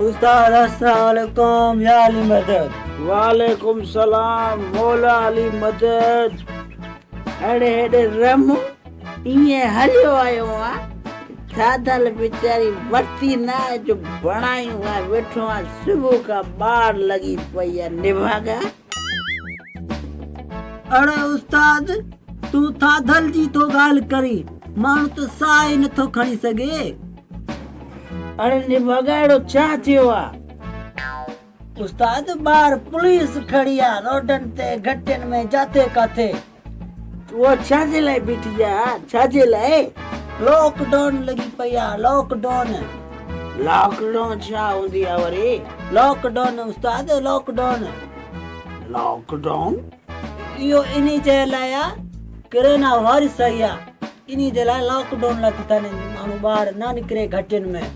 استاد السلام عليڪم يا علي مدد. وعليڪم سلام مولا علي مدد. اڙي هيڏي رمون ائين هليو آيو آن ٿاڌل ويچاري ورتي ناهي جو بڻايون آ ويٺو آن صبح کان ٻاڙ لڳي پئي آ نڀاڳا. اڙي استاد تون ٿاڌل جي ٿو ڳالهه ڪرين ماڻهو ته ساهه ئي نٿو کڻي سگهي. اڙي نڀاڳا اهڙو ڇا ٿيو آ؟ استاد ٻاهر پوليس کڙي آ روڊن تي گهٽين ۾ جاٿي ڪاٿي. اها ڇا جي لاء بيٺي آ ڇا جي لاء؟ لاڪ ڊائون لڳي پئي آ لاڪ ڊائون. لاڪ ڊائون ڇا هوندي آ وري؟ لاڪ ڊائون استاد لاڪ ڊائون. Lock down? اهو انهي جي لاء آ ڪرونا وائرس آئي آ انهي جي لاء لاڪ ڊائون لڳي اٿن ماڻهو ٻاهر نه نڪري گهٽين ۾.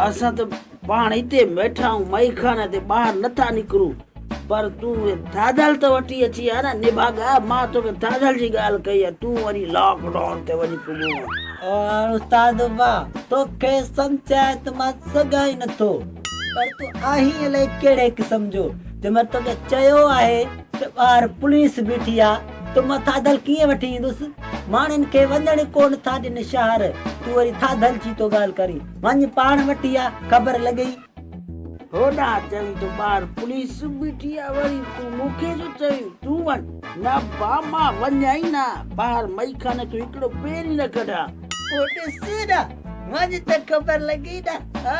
اسان ته پاڻ هتي ويٺا آهيون مئي خانه تي ٻاهر نه ٿا نڪرون پر تون اهي ٿاڌل ته وٺي اچي ها نه نڀاڳا مان توکي ٿاڌل جي ڳالهه ڪئي آهي تون وري لاڪ ڊائون تي وڃي پڳو آهين. او استاد واهه توکي سمجهائي ته مان سگهان ئي نٿو پر تون آهين الائي ڪهڙي قسم جو جنهن مهل توکي چيو آهي ته ٻاهر پوليس بيٺي آ ته مان ٿاڌل ڪيئن وٺي ايندس؟ ماڻهن کي وڃڻ ئي ڪونه ٿا ڏين شهر، تون وري ٿاڌل جي ٿو ڳالهه ڪرين. وڃ پاڻ وٺي آ، خبر لڳئي. هوڏانهن چوين ٿو ٻاهر پوليس بيٺي آ، وري تون مون کي ٿو چوين تون وڃ. نه ابا مان وڃان ئي نه، ٻاهر مئي خاني تون هڪڙو پير ئي نه ڪڍان. پوء ڏس نه، وڃ ته خبر لڳئي نه، ها؟